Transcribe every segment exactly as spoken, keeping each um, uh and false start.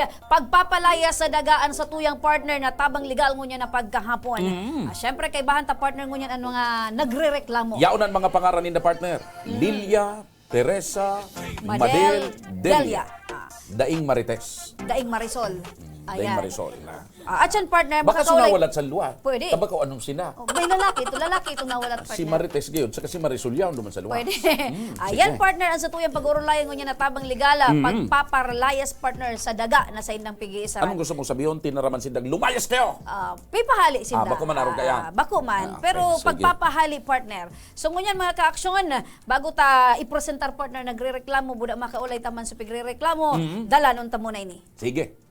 Pagpapalayas sa daga an satuyang partner na tabang legal ngunyan na pagkahapon. Mm. Ah, syempre, kaibahan ta, partner, ngunyan an mga nagrereklamo. Yaon an mga pangaran ninda, partner. Mm. Lilia, Teresa, Madel, Madel, Delia. Delia. Ah. Daing Marites. Daing Marisol. Mm, Daing Ayan. Marisol na. Ah, atyan, partner, Baka makakaulay. Sunawalat sa luwa. Pwede. Tabako, anong sina? Oh, may lalaki ito. Lalaki itong nawalat, partner. Si Marites gayon, saka si Marisol yaon duman sa luwa. Pwede. Mm, Ayan, sige. Partner, ang satuyang pag-urulayan ngunyan na tabang legal, ah, Mm. pagpaparlayas, partner, sa daga na saindang pig-iisaran. Anong gusto mong sabihon? Tinaraman sindang lumayas kayo! Ah, pipahali sinda. Ah, bako man, arog kaya? Ah, bako man. Ah, okay. Pero Sige. Pagpapahali, partner. So, ngunyan, mga kaaksyon, bago ta ipresentar, partner, nagrereklamo, buda makaulay ta man sa pigrereklamo, Mm. dalanon ta muna ini. Sige.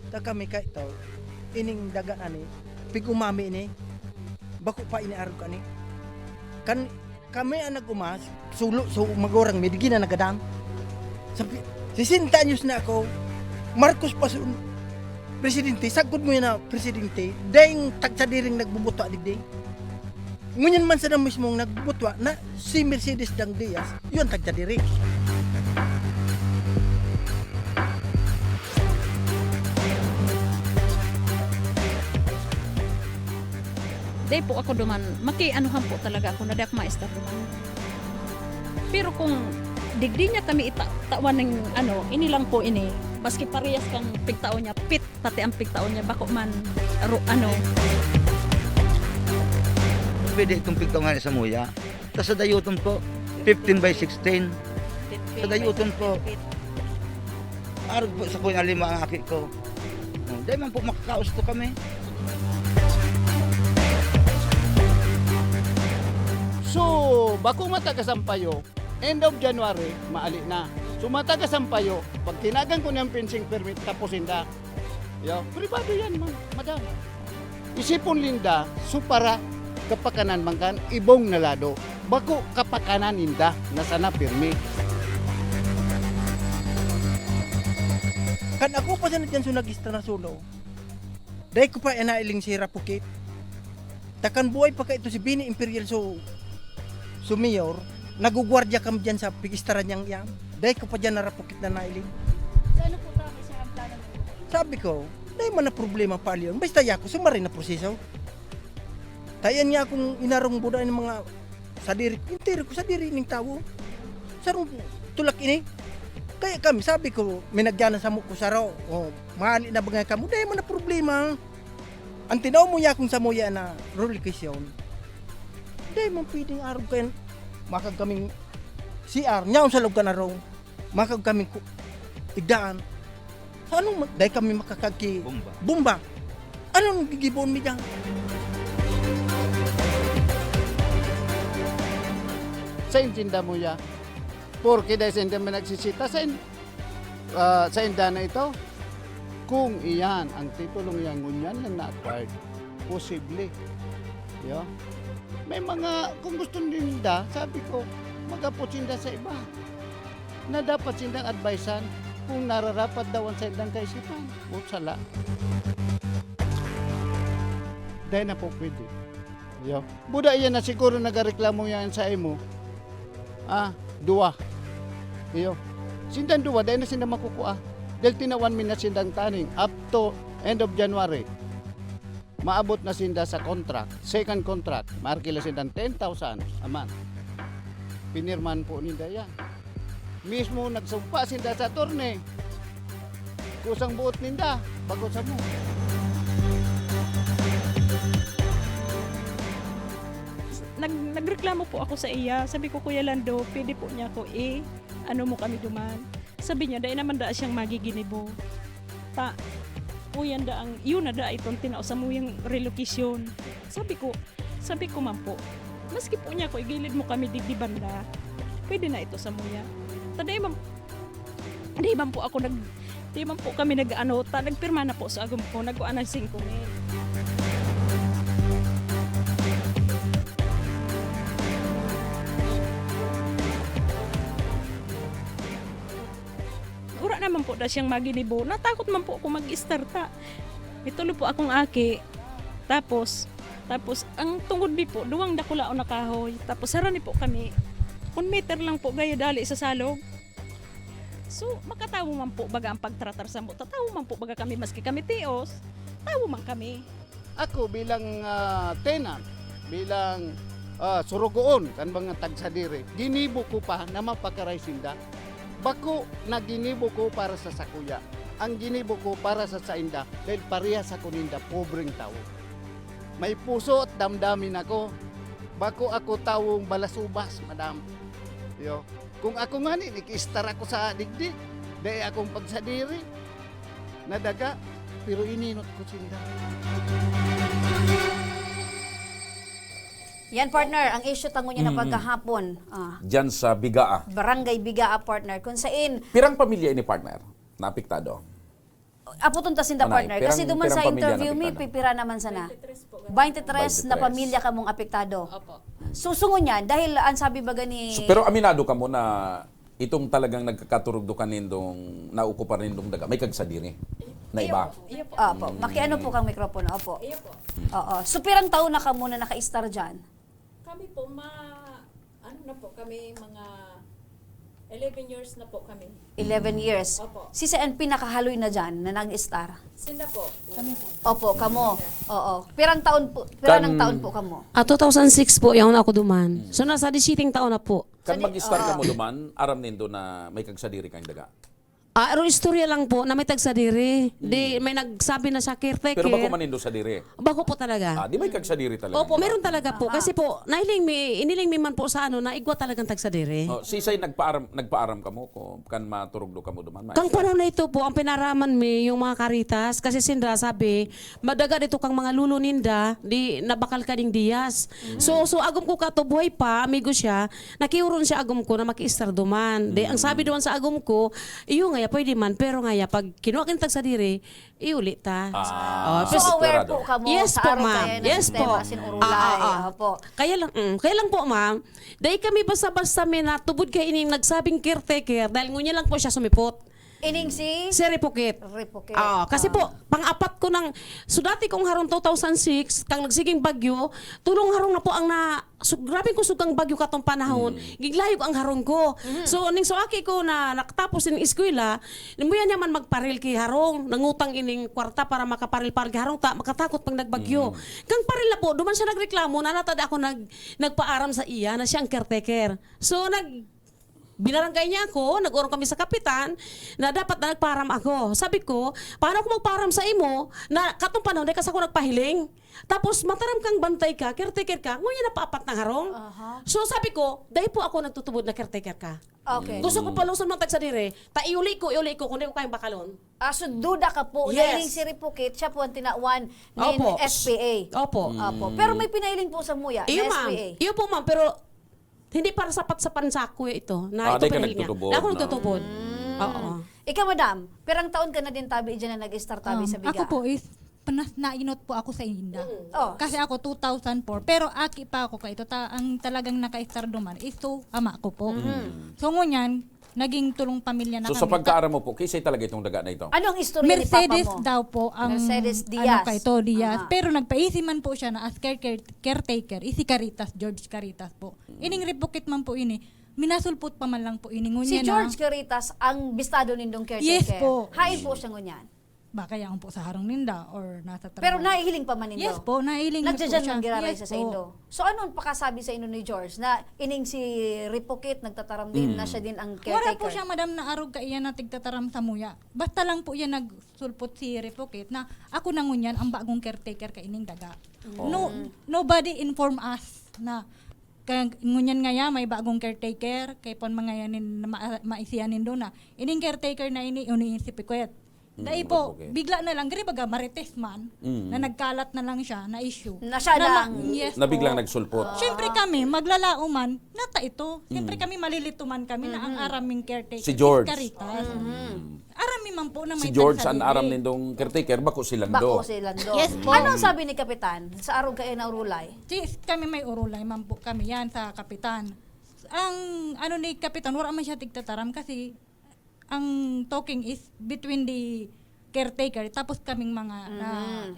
Ta kami kaito, ining daga ani, pig-umami ini, bako pa ini arog kani. Kan kami an nag-uma, sulo, so, magurang mi, digdi na nagadan. Sabi, sesenta anyos na ako, Marcos pa sun-, presidente, sagkod mo yan na presidente, dahil tagsa diring nagbubutwa digdi. Ngunyan man sana mismong nagbutwa na si Mercedes Dang Diaz, yun tagsa diri. Dai po ako duman, makianuhan po talaga ako na di ako maestar duman. Pero kung digdi niya kami ita-, tawan ng ano, ini lang po ini, maski parehas kang pigtao niya, pit, pati ang pigtao niya, bako man, ro-, ano. Pwede itong pigtao nga sa muya. Tas sa dayuton po, fifteen by sixteen. Sa dayuton po. Arog po sa kuya lima ang aki ko. Oh, dai man po makakausto kami. So, bako man taga Sampayo, end of January, maali na. So, mga taga Sampayo, pag tinagan ko niyang fencing permit, tapos inda. Yo, pribado yan, ma'am, madam. Isipon linda, so para kapakanan man kan ibong na lado. Bako kapakanan ninda na sana pirmi. Kan ako pa sana dyan so nag-istra na solo, dai ko pa inailing si Rapukit. Takan buhay pa ka ito si Bini Imperial so, so mayor, nagugwardya kami dyan sa pig-istaran niyang iyan. Dai ko pa dyan narapukit na nailing. So ano po talaga siya ang plano ninyo? Sabi ko, dai man na problema pa, Leon. Basta yako, sumarin na proseso. Tayan niya akong inarong buda ng mga sadiri, entero ko sadiri ning tawo. Sarong tulak ini. Kaya kami, sabi ko, minagyan na samo ko saro. O, mahali na ba nga kamo? Dai man na problema. Ang tinaw mo niya kung samuya na relocation, dai man pwedeng arog kayan. Makag kaming C R, nyaon sa lugar na rong. Makag kaming ku-, igdaan. Sa anong ma-, dai kami makakagki Bomba. Bomba. Anong gigiboon mi diyan? Sa intinda mo ya, porque dai sa inda man nagsisita, sa in-, ah, sa inda na ito. Kung iyan, ang titulong iyan, ngunyan lang na-acquired, posible. Yo? May mga, kung gusto ninda, sabi ko, mag-apot sinda sa iba na dapat sindang advisean kung nararapat daw ang saindang kaisipan o sala. Dahil na po pwede. Yo. Buda iyan na siguro nagareklamo yan sa imo. Ah, duwa. Iyo. Sindang duwa, dai na sinda makukua. Dahil tinawan mi na sindang taning up to end of January. Maabot na sinda sa contract, second contract. Maarkila sindang ten thousand a month. Pinirman po ninda yan. Mismo nagsumpa sinda sa attorney. Kusang buot ninda, bago sa mo. Nag-, nagreklamo po ako sa iya. Sabi ko, "Kuya Lando, pwede po niya ako i-, ano mo kami duman?" Sabi niya, "Dai naman daa siyang magiginibo. Ta, uyan da ang, yun na daa itong tinao sa muyang relocation." Sabi ko, sabi ko man po, "Maski po niya ako, igilid mo kami digdi banda. Pwede na ito sa muya." Ta, dai man, dai man po ako nag-, dai man po kami nag-ano, ta, nagpirma na po sa agom ko, nagkuha ng singko mil. po na siyang maginibo. Natakot man po ako mag-start ta. May tulo po akong aki. Tapos, tapos ang tungod mi po, duwang dakulaon na kahoy. Tapos harani po kami. One meter lang po gayo dali sa salog. So, makatawo man po baga ang pagtratar sa mo. Tatawo man po baga kami, maski kami tios. Tawo man kami. Ako bilang, ah, tenant, bilang, ah, surugoon kan mga tagsadiri, ginibo ko pa na mapakaray sinda. Bako na ginibo ko para sa sakuya. Ang ginibo ko para sa sainda, dahil parehas ako ninda, pobreng tawo. May puso at damdamin ako. Bako ako tawong balasubas, madam. Yo. Kung ako ngani, nag-istar ako sa digdi, dai akong pagsadiri, nadaga, pero ininot ko sinda. Yan, partner, ang issue tango niya na Mm-mm. pagkahapon. Ah, Diyan sa Bigaa. Barangay Bigaa, partner. Kung sain, Pirang pamilya ini, partner, na apektado? Aputon ta sinda, Anay, partner. Kasi pirang- duman pirang sa pamilya interview mi, napektado? Pipira naman sana. Twenty-three na Twenty-three. Pamilya kamong apektado. Opo. So, sungon niyan, dahil ang sabi baga ni So, pero aminado kamo na itong talagang nagkakaturugdo kanindong naokupa nindong daga, may kagsadiri na Iyo iba. po, iyo po. Opo. Makiano po kang mikropono. Opo. Iyo po. Oo. So, pirang taon na kamo na naka-istar dyan? Kami po, ma... ano na po kami, mga eleven years na po kami. Eleven years. Opo. Si saan pinakahaloy na dyan na nag-star? Sila po. Opo, kamo. Oo. Pirang taon po, pirang Kan- taon po kamo? Ah, two thousand six po, yaon ako duman. So, nasa disiting taon na po. Kan Sali- mag-star ka mo duman, aram nindo na may kagsadiri kang daga. Ah, aro istorya lang po na may tagsadiri. Di may nagsabi na siya, caretaker. Pero bako man nindo sa diri. Bako po talaga. Ah, di may kagsadiri talaga. Opo, meron talaga po. Kasi po, nahiling mi, iniling mi man po sa ano, na igwa talagang tagsadiri. Oh, sisay nagpaaram, nagpaaram kamo ko kan maturugdo kamo duman? Kang panahon na ito po, ang pinaraman mi, yung mga karitas, kasi sindra sabi, madaga dito kang mga lulo ninda, di nabakal ka ding diyas. So, so agom ko kato buhay pa, amigo siya, nakiuron siya agom ko na makiistar duman. Di, ang sabi duman sa agom ko, iyo ngaya, pwede man, pero ngaya, pag kinuha kin tagsadiri, iuli ta. Ah. Oh, So, pes- aware Sigurado. po kamo Yes sa po, araw ma'am. kaya na Yes sistema po. asin urulay. Ah, ah, ah. Opo. Kaya lang, mm, kaya lang po, ma'am, dahil kami basta-basta may natubod kay ining nagsabing caretaker dahil ngunya lang po siya sumipot. Ining si Si Repukit. Repukit. Ah, kasi po, pang-apat ko nang, so dati kong harong two thousand six, kang nagsiging bagyo, tulong harong na po ang na, so, grabe ko sugang bagyo katong panahon, giglayog ang harong ko. So, ning so aki ko na nakatapos ning eskwela, muya niya man magparil ki harong, nangutang ining kwarta para makaparil-paril ki harong, ta, makatakot pag nagbagyo. Kang paril na po, duman siya nagreklamo na natad ako nag, nagpaaram sa iya na siya ang caretaker. So, nag, Binarangay niya ako, nag-orong kami sa kapitan na dapat na nagparam ako. Sabi ko, paano ako magparam sa imo na katong panahon, dahil kasi ako nagpahiling? Tapos mataram kang bantay ka, caretaker ka, ngunyan na paapat ng harong. Aha. So sabi ko, dahil po ako nagtutubod na caretaker ka. Okay. Gusto ko paluson man tag sa dire, ta iuli ko, iuli ko, kung di ko kayang bakalon. Ah, so duda ka po, Yes. Nailing si Ripukit, siya po ang tinawan nin Opo. S P A. Opo. Opo. Pero may pinailing po sa muya, Iyo, na ma'am. S P A. Iyo po, ma'am, pero Hindi para sapat sa pansakoy ito. Na Ah, ito dahil ka pinahil niya. Nagtutubod Na ako na. Nagtutubod. Oo. Ikaw, madam, pirang taon ka na din tabi dyan na nag-start tabi Um, sa biga? Ako po is, panas nainot po ako sa inda. Oh. Kasi ako two thousand four, pero aki pa ako kaito. Ta, ang talagang naka-start duman is to ama ko po. So ngunyan, naging tulong pamilya na So kami. Sa pagkaaram mo po, kisay talaga itong daga na ito? Ano ang istorya ni Papa Mercedes mo? Daw po ang Mercedes ano Diaz. Kaito, Diaz. Aha. Pero nagpaisi man po siya na as care, care, caretaker, isi Caritas, George Caritas po. Ining repukit man po ini, minasulpot pa man lang po ini. Ngunyan si George na, Caritas ang bistado nindong caretaker? Yes po. Hain po siya ngunyan? Baka yaon po sa harong ninda or nasa trabaho. Pero nahihiling pa man nindo? Yes po, nahihiling niya po siya. Nagdyan man giraray yes siya sa indo? So ano ang pakasabi sa indo ni George na ining si Ripokit nagtataram din mm. Na siya din ang caretaker? Wala po siya, madam, na arog kaiyan na tigtataram sa muya. Basta lang po yan nagsulpot si Ripokit na ako na ngunyan ang bagong caretaker kaining daga. Mm. No, nobody inform us na kaya ngunyan ngaya may bagong caretaker, kay pon mga yan nin, ma, maisiyan nindo na. Ining caretaker na ini, uni si Pikwet. Dai po, bigla na lang, gari baga marites man, na nagkalat na lang siya, na issue. Na siya lang. Yes po. Na biglang nagsulpot. Siyempre kami, maglalaoman, nata ito. Siyempre kami, malilito man kami na ang araming caretaker. Si George. Caritas. Aram mi man po na may Si George ang aram nindong caretaker, bako si Lando. Bako si Lando. Yes po. Ano sabi ni Kapitan sa arog kay na urulay? Si, kami may urulay man po kami yan sa Kapitan. Ang ano ni Kapitan, wala man siya tigtataram kasi ang talking is between the caretaker tapos kaming mga na, Mhm.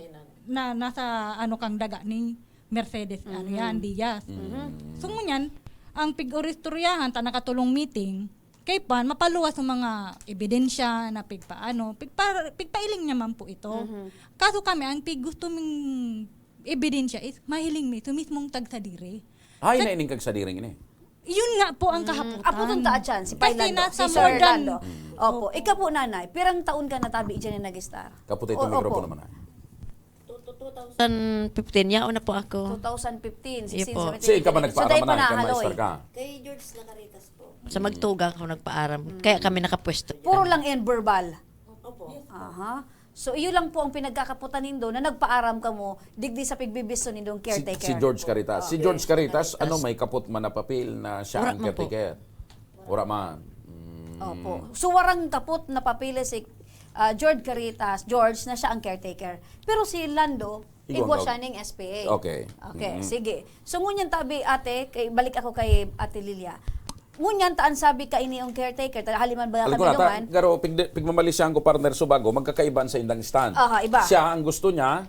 na nasa ano kang daga ni Mercedes, ano Mhm. yan, Diaz. Mhm. So, ngunyan, ang pig-oristoryahan, ta nakatulong meeting, kay pan, mapaluwas ang mga ebidensya na pigpaano, pigpa-, pigpailing niya man po ito. Mhm. Kaso kami, ang pig-, gusto ming ebidensya is mahiling mi, so mismong tagsadiri. Ay, Sa- na ining kagsadiring ini. Yun nga po ang Mm. kahapotan. Apo tong taa dyan, si Kasi Pailando, nasa si Sir more than Orlando. Mm. Opo. Ikaw po, Nanay, pirang taon ka na tabi dyan na nag-star? Kapot itong O, mikropono opo. man, ah. Two thousand fifteen, yaon na po ako. Two thousand fifteen, Iyo sixteen, po. seventeen, Siya ka ba eighteen. So, nagpaaram dahil na, pa na, ikaw haloy. maestar ka? Kay George Lacaritas po. Sa Magtuga ako nagpaaram. Mm. Kaya kami nakapwesto. Puro lang yan verbal. Opo. Aha. So, iyo lang po ang pinagkakapotan nindo na nagpaaram kamo digdi sa pigbibisto nindong Si, caretaker. si George Caritas. Si Oh, George yes, Caritas, Caritas. ano, may kapot man na papel na siya Wala ang man po. caretaker? Wala man. Mm. Opo. So, warang kapot na papeles si, ah, George Caritas, George, na siya ang caretaker. Pero si Lando, Igwa igwa ang siya ning S P A. Okay. Okay, Mm. sige. So, ngunyan tabi, ate, kay, balik ako kay Ate Lilia. Ngunyan ta an sabi ka ini yung caretaker, ta haliman ba Alam kami ko na, ta, duman? Pero pig-, pigmamalisyahan ko, partner, subago, magkakaiba sa indang stand. Aha, iba. Siya, ang gusto niya,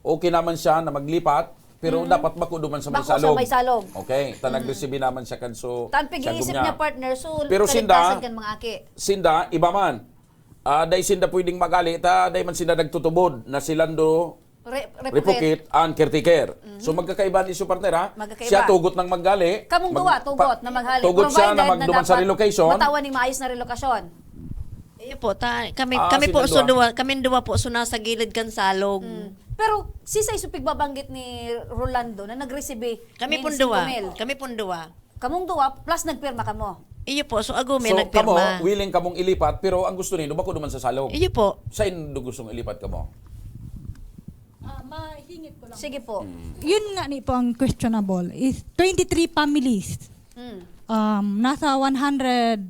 okay naman siya na maglipat, pero Mm. dapat bako duman sa may Bako sa salog. may salog. Okay, ta Mm. nagresibi naman siya kan so, Tan pig-iisip siyang niya, gumya. partner, so Pero sinda, kaligtasan kan mga aki. sinda, iba man. Ah, dai sinda pwedeng magali, ta dai man sinda nagtutubod na si Lando Re-, repukit. Repukit ang caretaker. Mhm. So, magkakaiba ni su partner, ha? Magkakaiba. Siya tugot nang maggali. Kamong Mag-, duwa, tugot pa-, na maghali. tugot siya na Provided na magduman sa dapat relocation. matawan ning maayos na relokasyon. Iyo po, ta-, kami, Ah, kami po, silang so duwa. duwa, kaming duwa po, so nasa gilid kan salog. Mm. Pero, sisay so pigbabanggit ni Rolando na nagresibi Kami nin pong duwa. singko mil? Kami pong duwa. Kamong duwa, plus nagpirma kamo? Iyo po, so ago mi So, nagpirma. kamo, willing kamong ilipat, pero ang gusto nindo, bako duman sa salog. Iyo po. Saindo gustong ilipat kamo? Ah, mahingit ko lang. Sige po. Mm. Yun nga ni po ang questionable is twenty-three families. Mm. Um, nasa one hundred,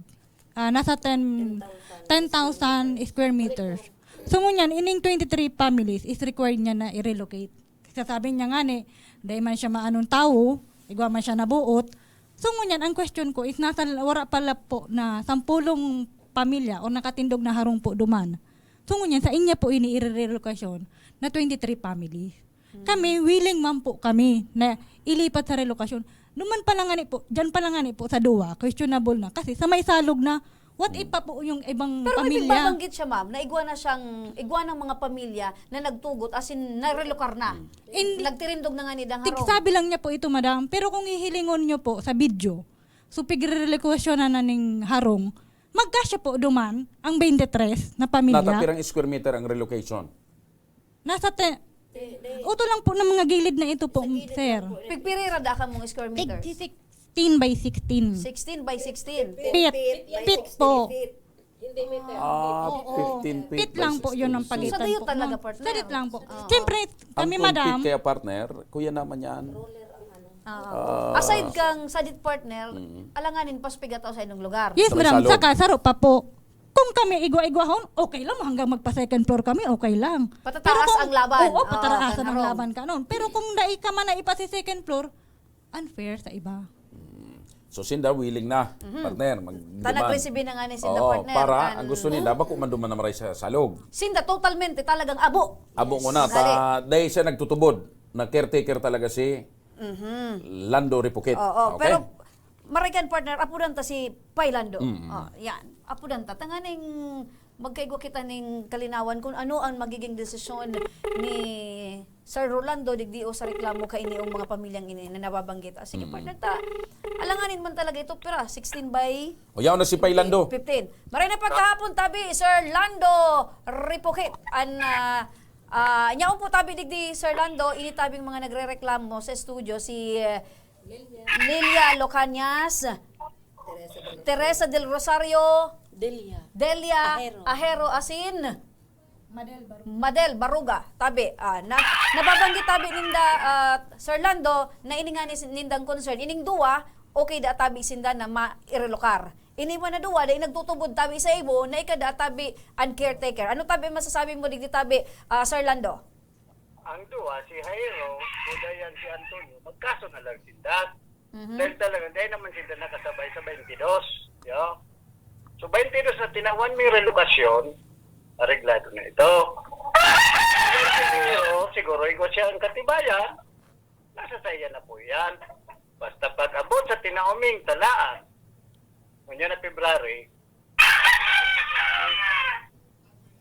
ah, nasa ten, ten thousand square meters. So, ngunyan, ining twenty-three families is required niya na i-relocate. Sasabi niya nga ni, dai man siya maanong tawo, igwa man siya nabuot. So, ngunyan, ang question ko is, nasa, wala pala po na sampulong pamilya o nakatindog na harong po duman. So, ngunyan, sa inya po ini i-relokasyon na twenty-three families. Hmm. Kami, willing man po kami na ilipat sa relokasyon. Duman pa lang ngani po, dyan pa lang ngani po sa duwa, questionable na. Kasi sa may salog na, what if Hmm. pa po yung ibang Pero may pamilya? pigbabanggit siya, ma'am, na igwa na siyang, igwa ng mga pamilya na nagtugot, as in, narelokar na. Hmm. In, Nagtirindog na nga ni Dang Harong. Tigsabi lang niya po ito, madam. Pero kung hihilingon niyo po sa video, so pigre-relokasyon na na ning harong, magkasya po duman ang twenty-three na pamilya. Nata pirang square meter ang relocation? Nasa te-, uto lang po ng mga gilid na ito po, sir. Pigpirira da ka mong square meter? Tig sixteen by sixteen. Sixteen by sixteen. Feet. Feet po. Hindi meter. Ah, Oo. fifteen feet Feet by lang po yun ang sixteen. So, pagitan sadayo po. talaga, partner. Sadit lang po. Oo. Siyempre, kami, Ang madam. Feet kaya, partner, kuya naman yan. Oo. Ah. Aside kang sadit, partner, Mm. alanganin, paspiga tao sa inyong lugar. Yes, Sa may madam. salog. Saka, saro pa po. Kung kami igwa-igwahon, okay lang. Hanggang magpa-second floor kami, okay lang. Patataas Pero kung, ang laban. oo, Oo, pataraas ang ang harong. laban ka nun. Pero kung dai ka man na ipasi-second floor, unfair sa iba. Mm. So, sinda willing na, Mhm. partner, mag-demand. Tanag resibi na nga ni sinda, Oo, partner, para kan ang gusto nila, bako man duman na maray sa salog. Sinda totalmente talagang abo. Abo Yes. ko na, Dali. ta, dahil siya nagtutubod, na caretaker talaga si Mhm. Lando Ripukit. Oo, Okay? pero maray kan, partner, apudan ta si Pay Lando. Mm. Oh, yan. Apudan ta. Tanganing magkaigwa kita ning kalinawan kung ano ang magiging desisyon ni Sir Rolando digdi o sa reklamo kaini ong mga pamilyang ini na nababanggit. Ah, sige, Mm. partner, ta, alanganin man talaga ito, pira, sixteen by O, yaon na si Pay Lando. fifteen. Maray na pagkahapon, tabi, Sir Lando Ripukit. An, ah, ah, nyaon po tabi digdi, Sir Lando, ini tabing mga nagrereklamo sa studio, si, eh, Lilia Locanias, Teresa Del Rosario, Delia. Delia Ahero. Ahero asin Madel Baruga. Madel Baruga. Tabi, ah, na, nababanggit tabi ninda, ah, Sir Lando, na ini nga ni, nindang concern. Ining duwa, okay da tabi sinda na mairelokar. Ini man na duwa, dai nagtutubod tabi sa imo, na ika da tabi an caretaker. Ano tabi masasabi mo digdi tabi, ah, Sir Lando? Ang duwa, si Jairo, o dayan si Antonio, magkaso na lang sinda. Mhm. Dahil talaga, dahil naman sinda nakasabay sa twenty-two, yo. So, twenty-two na tinawan may relokasyon, areglado na ito. Pero siguro, igwa siya ang katibayan, nasa saya na po yan. Basta pag-abot sa tinaoming talaan, ngunyan na February,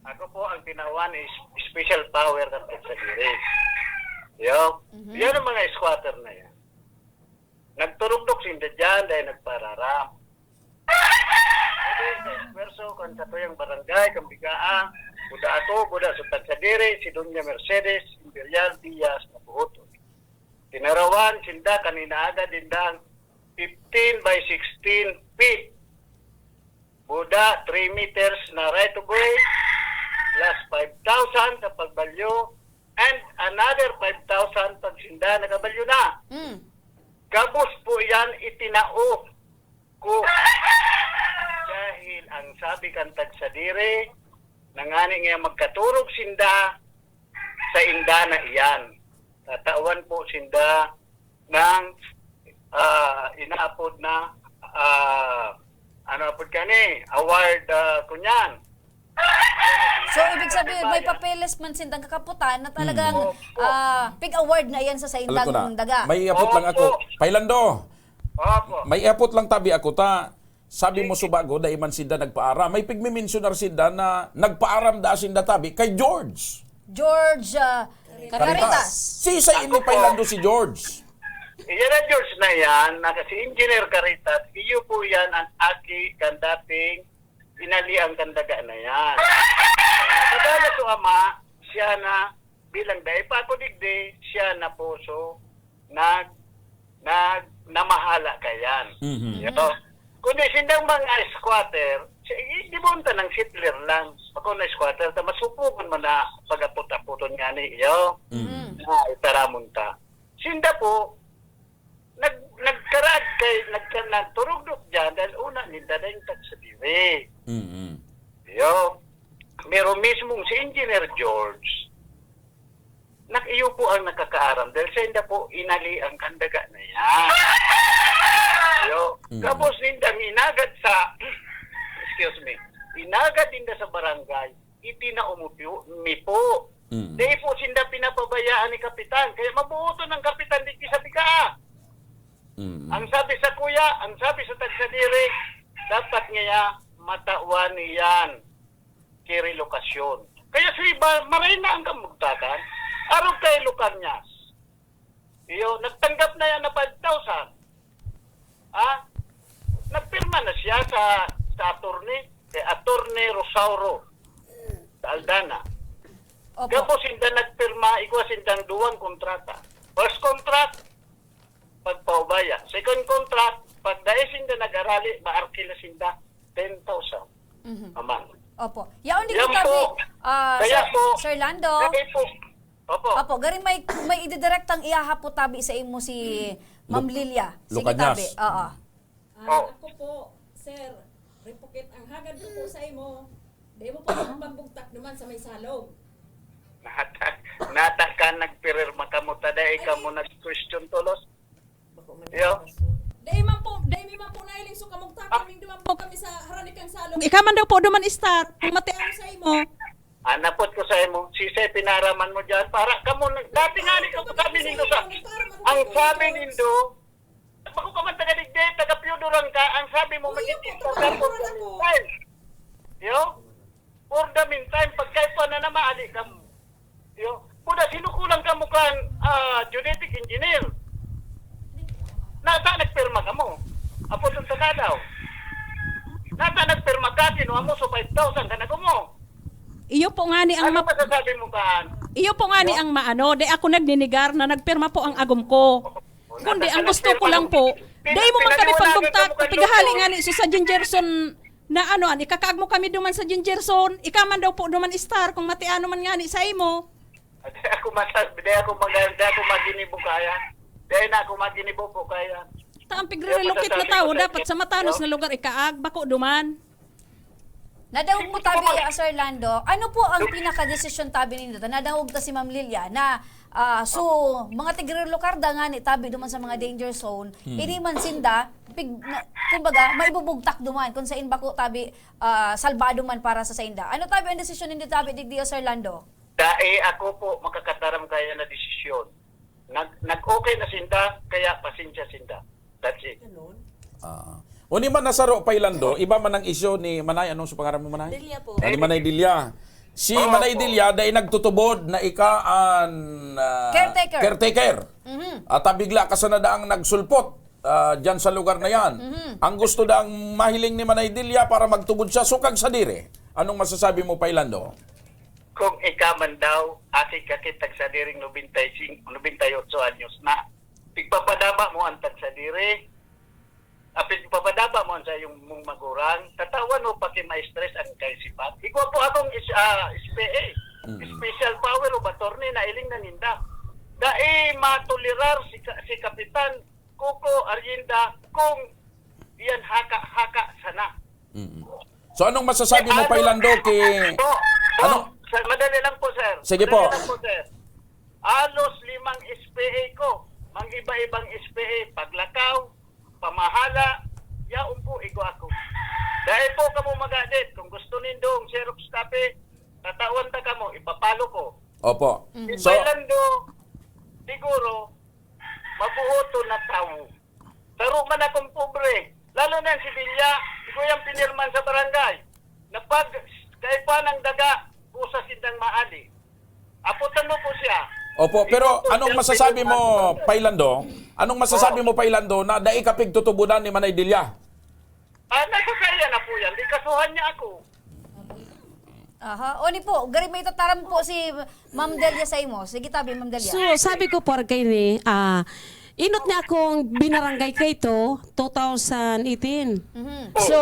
ako po ang tinawan is special power kan Pagsadiri. Yo, Mhm. yan ang mga squatter na yan. Nagturugdok sinda dyan dahil nagpararam. Pwede sa esfuerso kan satuyang barangay, kan bigaa, buda ako, buda sa Pagsadiri, si Doña Mercedes Imperial Diaz na buoton. Tinarawan sinda kan inaagad nindang fifteen by sixteen feet. Buda, three meters na right of way, plus five thousand sa pagbalyo, and another five thousand pag sinda nagabalyo na. Mm. Gabos po yan, itinao ko. Dahil ang sabi kan Pagsadiri, nangani nga magkaturog sinda sa inda na iyan. Tatawan po sinda ng, ah, inaapod na, ah, ano apod kani? Award, ah, kunyan. So, ibig sabihin, may papeles man sindang kakaputan na talagang, Mm. Opo. ah, pig-award na yan sa Alam ko na. saindang daga. May iapot lang ako. Opo. Pailando, Opo. may iapot lang tabi ako ta. Sabi mo Sige. subago, dai man sinda nagpaaram. May pigmimensionar sinda na nagpaaram da sinda tabi kay George. George, ah, Caritas. Caritas. Si sa Ako ini po. Pailando si George. Iyan na George na yan, na si Engineer Caritas, iyo po yan ang aki kan dating inalian kan daga na yan. Kadala so ama, siya na, bilang dai pa ako digdi, siya na po so nag, nag, namahala kayan. Mhm. Yo. Kundi sindang mga squatter, si, di mo unta ng settler lang. Ako na squatter, ta masupugon mo na pag-apot-apoton nga ni, yo. Mhm. Na itaramon ta. Sinda po, nag, nagkarad kay, nagka-, nagturugdok dyan dahil una ninda na yung tax sa diri. Mhm. Yo. Pero mismong si Engineer George, nak-, iyo po ang nakakaaram dahil sa inda po inali ang kandaga na yan. Yo. Mm. Tapos nindang inagad sa, excuse me, inagad ninda sa barangay, itinao mo po, mi po. Mm. Di po sinda pinapabayaan ni Kapitan. Kaya mabuoton ang Kapitan di sa bigaa. Mm. Ang sabi sa kuya, ang sabi sa tagsadiri, dapat ngaya matawan niyan ki relokasyon. Kaya sa iba, maray na ang kamugtakan. Arog kay Lucanias. Iyo, nagtanggap na yan na five thousand. Ha? Nagpirma na siya sa, sa attorney, kay Attorney Rosauro, sa Aldana. Opo. Gabos sinda nagpirma, igwa sindang duwang kontrata. First contract, pagpaubaya. Second contract, pag dai sinda nag-arali, maarkila sinda ten thousand Mhm. a month. Opo. Yaon di Yan kita po. bi-, ah, Kaya Sir, po, Sir Lando. Kaya po. Opo. Opo, gari may, may ididirektang ihahapot tabi sa imo si Lu-, Ma'am Lilia. Sige, Lucanias. tabi. Oo. Ah, Oh. ako po, sir, ripukit ang hagad ko po sa imo. Di mo po pagbugtak naman sa may salog. Nata-, nata ka nagpirirma ka mo, tada ikaw Ay. mo nag-question tolos. Bako man Yo. yung rason. Dai man po, dai mi man po nailing so kamugtakan Ah. ning duman po kami sa harani kang salog. Ikaw man daw po duman, Star, ang matian sa imo. Anapot ko sa imo, sisay pinaraman mo dyan, para kamo, nag-, dati nga nito, sabi nindo sa, ang sabi nindo, bako ka man taga digdi, taga Piyuduran ka, ang sabi mo, Kuya magiging po, taga taga Piyuduran ako. Piyuduran. Yo? For the meantime, pagkaipuan na na maali kamo. Yo, kuda sinukulang kamo kan, ah, geodetic engineer. Nasa nagpirma kamo? Apo sa kadaw. Nasa nagpirma ka, kinuha mo, so five thousand ka na gumo. Iyo po nga ni ang Ano map-, masasabi mo kan? Iyo po nga ni Yo? ang maano, di ako nagninigar na nagpirma po ang agom ko. Kundi ang gusto ko lang po, dai mo man kami pagbugtak, pigahali nga ni si sa Jenjerson na ano, an, ikakaag mo kami duman sa Jenjerson, ika man daw po duman, Star, kung matiano man nga ni sa imo. Di ako masabi, di ako mag-, di ako maginibo kaya. Di na ako maginibo po kaya. Ta ang pigre-relocate na tawo, dapat sa matanos na lugar ikaag, bako duman. Nadangog mo tabi, ah, Sir Lando, ano po ang pinakadesisyon tabi nindo? Ta nadangog ta si Ma'am Lilia na, Ah, so, mga tig-relocada ngani tabi duman sa mga danger zone, Hmm. ini man sinda, pig-, na, kumbaga, maibubugtak duman kung sain bako tabi, ah, salbado man para sa sainda. Ano tabi ang desisyon nindo tabi digdi, Sir Lando? Dai ako po makakataram kaya na desisyon. Nag-, nag-okay na sinda, kaya pasensya sinda. That's it. Ganun. Ah. O ni man nasaro pa Lando, iba man ang isyu ni Manay, anong sa pangaran mo, Manay? Delia po. Ah, ni Manay Delia. Si Oo Manay po. Delia, dai nagtutubod na ika an, ah, Caretaker. caretaker. Mhm. At, ah, bigla ka sana daang nagsulpot, ah, dyan sa lugar na yan. Mhm. Ang gusto daang mahiling ni Manay Delia para magtubod siya, sukag sadiri. Anong masasabi mo pa, Lando? Kung ika man daw, aki ka kitag sadiring nobenta y cinco, nobenta y ocho anyos na, pigpapadama mo ang tagsadiri, apid papadaba mo sa iyong mong magurang, tatawan mo pa ki ma-stress ang kaisipan. Igwa po akong is-, ah, S P A, Mm. special power of attorney na iling na ninda. Dai matolerar si ka-, si Kapitan Coco Arienda kung iyan haka-haka sana. Mm. So, anong masasabi mo, Ano? Paylando, ki-, Po, po, ano? Sir, madali lang po, sir. Sige Madali po. lang po, sir. Halos limang S P A ko, mang iba-ibang S P A, paglakaw, pamahala, yaon po, igwa ako. Dahil po kamo magadit, kung gusto nindong Xerox copy, tatawan ta kamo, ipapalo ko. Opo. Mhm. Si So, Paylando, siguro, mabuoton na tawo. Saro man akong pobre, lalo na si Bilya, igwa yang pinirman sa barangay. Napag-, kaipuhan ng daga, kusa sindang maali. Apotan mo po siya. Opo, pero Ito po anong siya masasabi mo, pinirman. Paylando? Anong masasabi Oh. mo, Paylando, na dai ka pigtutubudan ni Manay Delia? Ah, nasa saya na po yan. Di kasuhan niya ako. Aha. O ni po, gari may tataram po si Ma'am Delia sa imo. Sige, tabi, Ma'am Delia. So, sabi ko po, kay ni, ah, inot niya akong binaranggay kay to, two thousand eighteen. Mhm. So,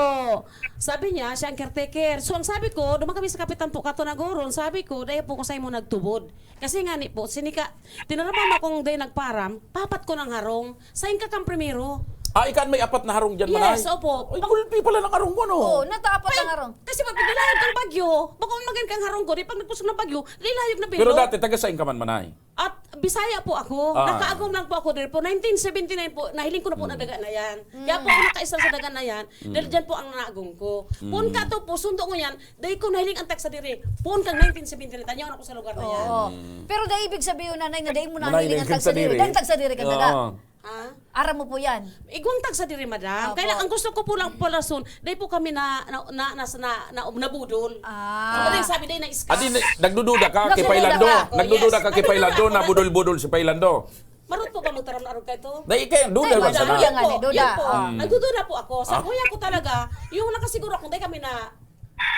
sabi niya, siya ang caretaker. So, ang sabi ko, duman kami sa kapitan po, kato na goron, sabi ko, dai po ko sa imo nagtubod. Kasi nga ni po, sinika, tinaraman mo akong day nagparam, papat ko ng harong, sain ka kang primero. Ah, ikan may apat na harong dyan, Yes, Manay? opo. Ay, Pang- gulpi pala ng harong mo, no? Oo, nata apat Ay, na harong. Kasi pag nilayag kang bagyo, bako magin kang harong ko, di pag nagpusog ng bagyo, nilayag na Pero bilog. dati, taga sain ka man, Manay? At Bisaya po ako. Ah. Nakaagom lang po ako diri po. Nineteen seventy-nine po, nahiling ko na po Mm. na daga na yan. Kaya po ako Mm. nakaisal sa daga na yan, Mm. dahil dyan po ang naagom ko. Mm. Poon kato po, sundo ko yan, dai ko nahiling ang tagsadiri. Poon kang nineteen seventy-nine, tanyaw na ko sa lugar na yan. Oo. Mm. Pero dai ibig sabihin, nanay, na dai mo Wala nahiling yung ang tagsadiri. Tagsadiri. Dahil tagsadiri ka Oo. daga. Ha? Aram mo po yan. Igwang tagsadiri, madam. Opo. Kaya lang, ang gusto ko po lang palason, dai po kami na, na, na, na, na, na, nabudol. Ah. Ano yung sabi, dai na-scash. Adi, na-, nagdududa ka kay Nagdududa Paylando. ka. Nagdududa Yes. ka kay Paylando, Nagdududa ako. nabudol-budol si Paylando. Marot po ba magtaram na arog kayo to? Dai, kaya duda Ay, ka madam, sana. yan nga ni Duda. Yan po. Ah. Mm. Nagdududa po ako. Sa Ah. kuya ko talaga, yung nakasiguro akong dai kami na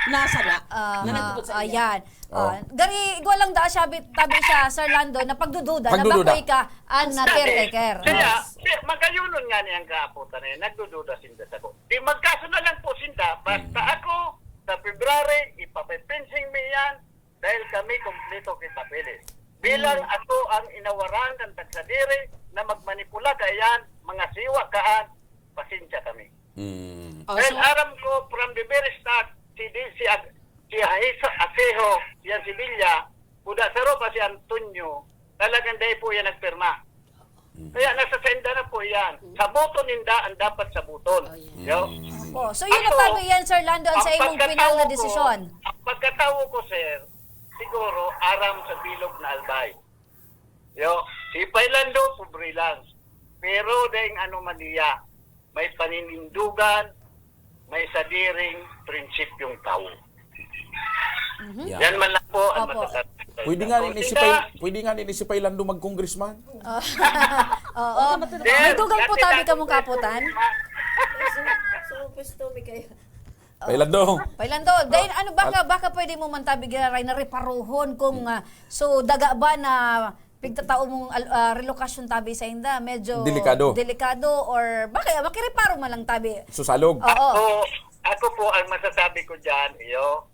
nasala. Ah, Na nagtubod sa iya. ayan. Oh. Ah, gari, igwa lang da siya, bit-, tabi siya, Sir Lando, na pagdududa, na Pagdududa. bakoy ka, an, na Sabi, caretaker. kaya, Yes. kaya magayunon nga niyang kaaputan na yan, nagdududa sinda sa ko. Di magkaso na lang po sinda, basta Hmm. ako, sa February, ipapipensing mi yan, dahil kami kompleto ki papeles. Bilang Hmm. ako ang inawaran kan tagsadiri na magmanipula kaiyan, mga siwa kaan, pasensya kami. Hmm. Oh, Dahil so aram ko, from the very start, si Di-, si Ag-, si Ahis-, Asejo, yan si Villa, kuda saro pa si Antonio, talagang dai po yan nagpirma. Hmm. Kaya nasa senda na po yan. Hmm. Sa boto ninda, ang dapat sabuton. Oh, yeah. Yo. Hmm. Opo. So, yun Ako, na tabi yan, Sir Lando, ang ang sa imong pagkatawo final na ko, desisyon. ang pagkatawo ko, sir, siguro, aram sa bilog na albay. Yo, si Paylando, pobre lang. Pero daing anomalya, may paninindugan, may sadiring prinsipyong tawo. Mhm. Yeah. Yan man lang po ang Opo. matatag. Pwede nga ni si Sila Pay-, pwede nga ni si Paylando mag-congressman. Oh. Oo. Then, May dugang po dati tabi natin kamong kaputan. So, so, pwesto mi kayo. Paylando. Paylando, dahil ano, baka, Al- baka pwede mo man tabi giraray na reparuhon kung, Hmm. ah, so, daga ba na pigtatao mong al-, ah, relokasyon tabi sa inda, medyo Delikado. delikado or baka makireparo man lang tabi. Susalog. Oo. Ako, ako po ang masasabi ko dyan, iyo.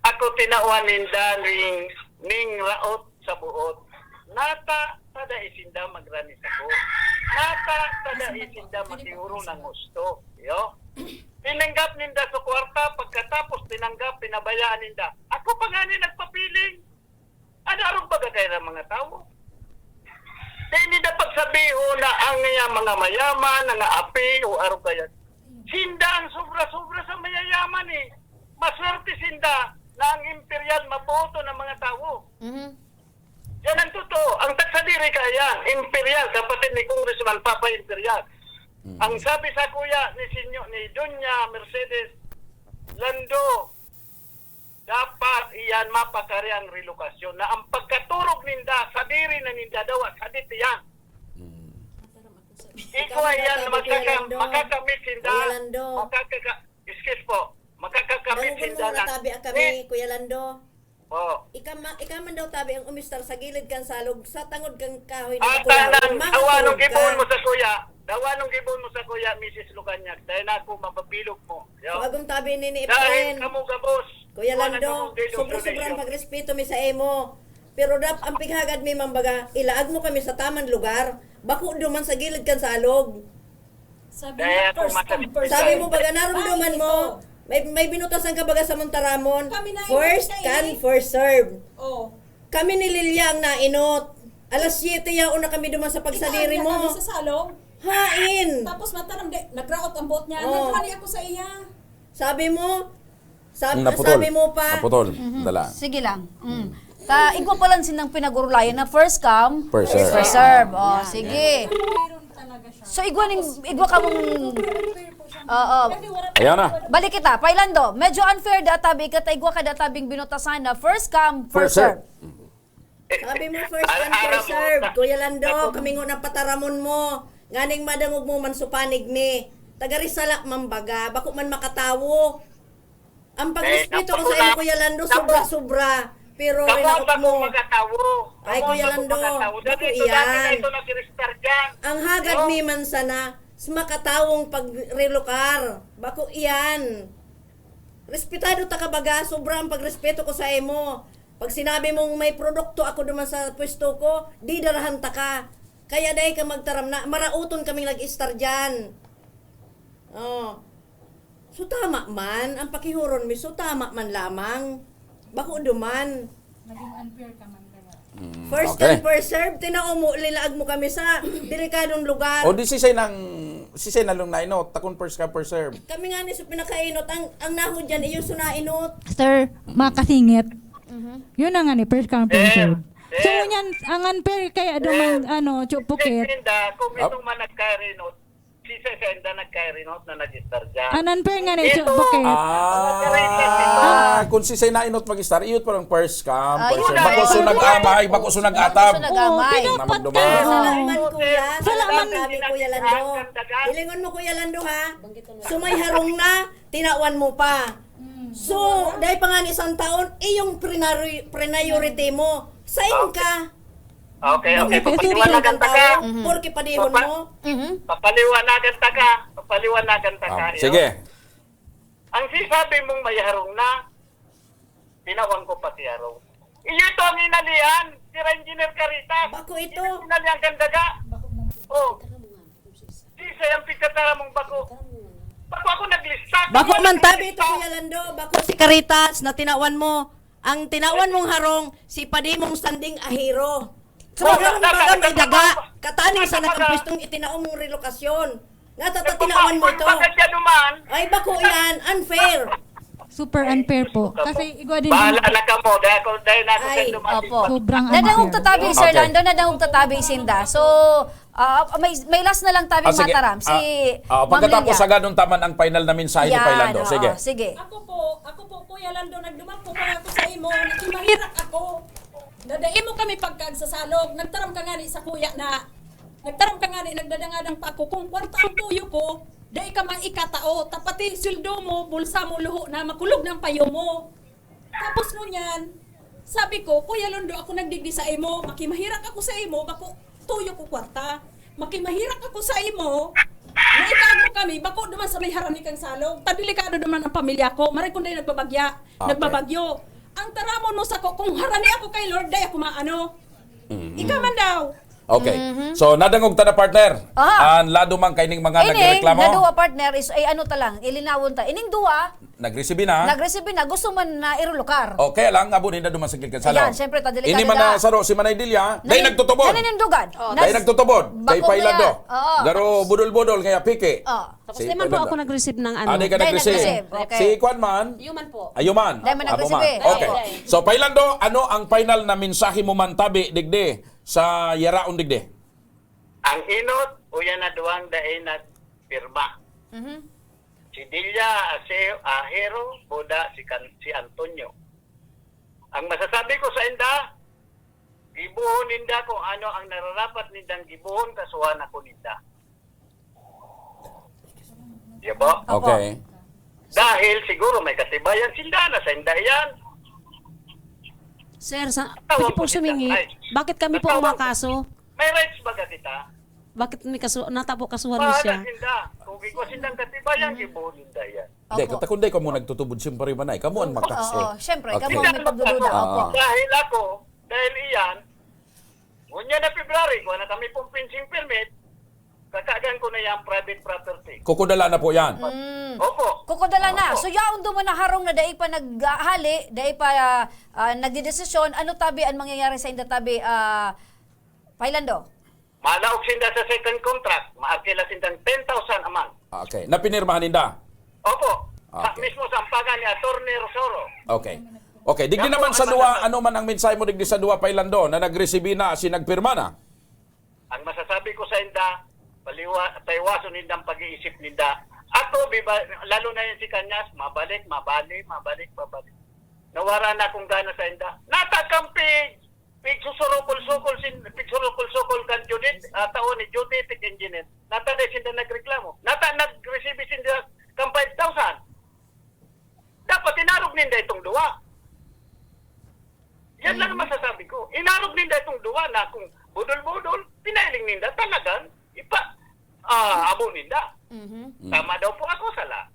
Ako tinawan ninda ning, ning raot sa buot. Nata, tada isinda magrani sako. Nata, tada isinda makiurong ng gusto. Iyo. Tinanggap ninda sa kwarta, pagkatapos tinanggap, pinabayaan ninda. Ako pa nga ni nagpapiling. Ah, Arog baga kaya ng mga tawo. Dai ninda pagsabihon na ang nga mga mayaman, nga api o arog kaya. Sinda ang sobra-sobra sa mayayaman eh. Maswerte sinda na ang imperial maboto ng mga tawo. Mhm. Yan ang totoo. Ang tagsadiri kaya, imperial, kapatid ni Congressman Papa Imperial. Mhm. Ang sabi sa kuya ni Sinyo, ni Doña Mercedes Lando, dapat iyan mapakari ang relokasyon na ang pagkaturog ninda, sadiri na ninda daw, sadit iyan. Mm. Igwa iyan, makaka-, makakamit sinda, makakaka-, excuse po, makakakamit sinda na. Tabi kami, Kuya Lando. Oh. Ika ma-, ika man daw tabi ang umistar sa gilid kan salog, sa tangod kan kahoy na. Ah, tanan, awa nung gibohon mo sa kuya. Dawa nung gibohon mo sa kuya, Misis Luganyag. Dahil na ako, mapabilog mo. Yo. So, agong tabi nini, Efren. Dahil kamo gabos. Kuya Lando, sobra-sobra ang pagrespeto mi sa imo. Pero dap, ang pighagad mi, mambaga, ilaag mo kami sa tamang lugar. Bako duman sa gilid kan salog. Sabi mo, first come, first serve. Sabi mo, baga narumduman mo, may, may binutasan ka baga sa Montaramon. First come, first serve. Oh. Kami ni Lilia ang nainot. Alas siyete yaon na kami duman sa pagsadiri mo. Kami sa salog. Hain. Tapos mataram, di, nagraot ang buot niya. Oh. Nagkani ako sa iya. Sabi mo, sab-, sabi mo pa. Naputol. Dala. Sige lang. Mm. Ta, igwa pa lang sinang pinag-urulayan na first come, first serve. First serve. Oh, sige. So, igwa ning, igwa ka mong, oo. Ayaw na. Balik kita, Pai Lando. Medyo unfair da tabi, kata igwa ka da tabing binutasan na first come, first serve. Sabi mo, first come, first serve. Kuya Lando, kami nga napataramon mo. Nganing madangog mo, mansupanig mi. Taga Rizal man baga, bako man makatawo. Ang pagrespeto ko sa imo, Kuya Lando, sobra-sobra. Pero rinakot mo. Ay, Kuya Lando, bako iyan. Ang hagad mi man sana, sa makatawong pagrelokar. Bako iyan. Respetado ta ka baga, sobra ang pagrespeto ko sa imo. Pag sinabi mong may produkto ako duman sa pwesto ko, didarahan ta ka. Kaya dai ka magtaram na marauton kaming nag-istar diyan. Oh. So, tama man. Ang pakihuron mi, so, tama man lamang. Bako duman. Naging unfair ka man kaya. Mm, first come, first serve, tinao mo, lilaag mo kami sa delikadong lugar. O di sisay nang, sisay na lang nainot, takon first come, first serve. Kami nga ni sa pinakainot, ang, ang nahod dyan, iyo sa nainot. Sir, makasingit. Mhm. Yun na nga ni, first come, first serve. So, ngunyan, ang unfair kaya duman, ano, Chupukit. Linda, kung ito man nagkarinot, si Sesenda nagkarinot na nag-istar dyan. An unfair nga ni, Chupukit. Ah, kung si Sesenda inot mag-istar, iyot pa lang first come, first serve. Bako so nag-amay, bako so nag-atab. Oo, pinapat ka. Salamat, kuya. Salamat, Kuya Lando. Hilingon mo, Kuya Lando, ha? So, may harong na, tinawan mo pa. Mm. So, dahil pa nga ni isang taon, eh, yung prinari-, priority mo. Sain ka? Okay, okay. Papaliwanagan ta ka. Mhm. Porke padihon mo. Mhm. Papaliwanagan ta ka. Papaliwanagan ta ka. Ah, sige. Ang sisabi mong may harong na, tinawan ko pa si harong. Iyo to ang inalian, si Engineer Caritas. Bako ito. Inalian kan daga. Oh. Di siya yung pagkatara mong bako. Bako ako naglista. Bako man tabi ito, Kuya Lando. Bako si Caritas na tinawan mo. Ang tinawan mong harong, si padi mong sanding ahiro. So, harong baga may daga. Kataning sa nakapwestong itinao mong relokasyon. Nga tata tinawan mo ito. Ay, bako yan. Unfair. Super unfair po. Kasi igwa din. Bahala na kamo. Dahil ako, dahil na ako sa dumating. Opo. Sobrang unfair. Nadangog tatabi, Sir Lando, nadangog tatabi, Sinda. So, ah, may, may last na lang tabi, Mataram. Si Ma'am Lilia. Pagkatapos sa ganun, taman ang final na mensahe ni Pai Lando. Yan, oo, sige. Ako po, ako po, Kuya Lando, nagduman po pa ako sa imo, nakimahirak ako. Nadai mo kami pagkaagsasalog. Nagtaram ka nga ni sa kuya na, nagtaram ka nga ni, nagdadangadang pa ako. Kung kwarta ang tuyo ko, dai ka maikatao. Ta pati sweldo mo, bulsa mo, luho na, makulog na ang payo mo. Tapos ngunyan, sabi ko, "Kuya Londo, ako nagdigdi sa imo, makimahirak ako sa imo, bako tuyo ko kwarta. Makimahirak ako sa imo, na ikago kami, bako duman sa may harani kang salog. Ta delikado duman ang pamilya ko, maray kung dai nagbabagya, nagbabagyo. Ang taramon mo sako, kung harani ako kay Lord, dai ako maano." Mm. Ika man daw. Okay. Mhm. So, nadangog ta na, partner. Aha. An lado man kaining mga Ining nagreklamo? Naduwa, partner, is, ay, ano ta lang, ilinawon ta. Ining duwa, Nagresibi na? Nagresibi na, gusto man na irelokar. O, kaya lang, abo ninda duman sa gilid kan salo. Ayan, syempre, ta delikado Ini man na. Na saro si Manay Delia, dai Nani-, nagtutubod. Naninundugan. Oo. Dai Nas-, nagtutubod. Kay bakong Pailando. Kaya, oo. Garo budol-budol, kaya piki. Oo. Tapos Si di man po Pailando. Ako nag-receive ng ano. Ah, di ka Dai nag-receive. nag-receive. Okay. Si Kwan man? Yuman po. Ayuman. Dai man Abo nag-receive man. Eh. Okay. Dai. So, Pailando, ano ang final na mensahe mo man tabi, digdi, sa yaraon digdi? Ang enot, uya na duwang dai nagpirma. Mhm. Si Delia, Ase-, Ahero, Boda, si Can-, si Antonio. Ang masasabi ko sa inda, gibohon ninda kung ano ang nararapat nindang gibohon, kasuhan ako ninda. Di ba? Opo. Okay. Dahil siguro may katibayan sinda na sa inda yan. Sir, sa, Tawag pwede pong ko sila, sumingi, ay. Bakit kami po ang Natawag. Makaso? May rights ba ka kita? Bakit may kaso-, nata po kasuhan mo Bahala siya? Sinda. Kung ikaw sindang katibayan, gibohon ninda yan. Hindi, Opo. Kata kung di ka mo nagtutubod, siyempre, manay. Kamo ang Oo, makaso. Oo, siyempre, Okay. kamo ang nagpagdududa. Ah. Opo. Dahil ako, dahil iyan, ngunyan na February, kuha na kami pong fencing permit, kakagan ko na yung private property. Kukudala na po yan. Mm. Opo. Kukudala na. Opo. So, yaon duman na harong na dai pa naghali, dai pa, ah, ah, nagdedesisyon, ano tabi ang mangyayari sa inda tabi, ah, Pailando? Malaog sinda sa second contract, maarkila sindang ten thousand a month. Okay. Napinirmahan ninda? Opo. Sa Okay. mismo sampagan ni Attorney Rosoro. Okay. Okay. Digdi Yan po naman ang sa duwa, masasabi. Ano man ang mensahe mo digdi sa duwa, Pailando, na nagresibi na, si nagpirma na? Ang masasabi ko sa inda, paliwa-, paiwason nindang pag-iisip ninda. Ato, biba-, lalo na yun si Kanyas, mabalik, mabali, mabalik, mabalik. Nawara na akong gana sa inda. Nata kang pig-, pigsusurukol-sukol sin-, pigsurukol-sukol kan Judith, ah, tao ni Judith, engineer. Nata na sinda nagreklamo. Nata nag-receive sinda kang five thousand. Dapat inarog ninda itong duwa. Yan lang ang Mhm. masasabi ko. Inarog ninda itong duwa na kung budol-budol, pinailing ninda talagang ipa-, ah, abo ninda. Mhm. Mm. Tama daw po ako, sala.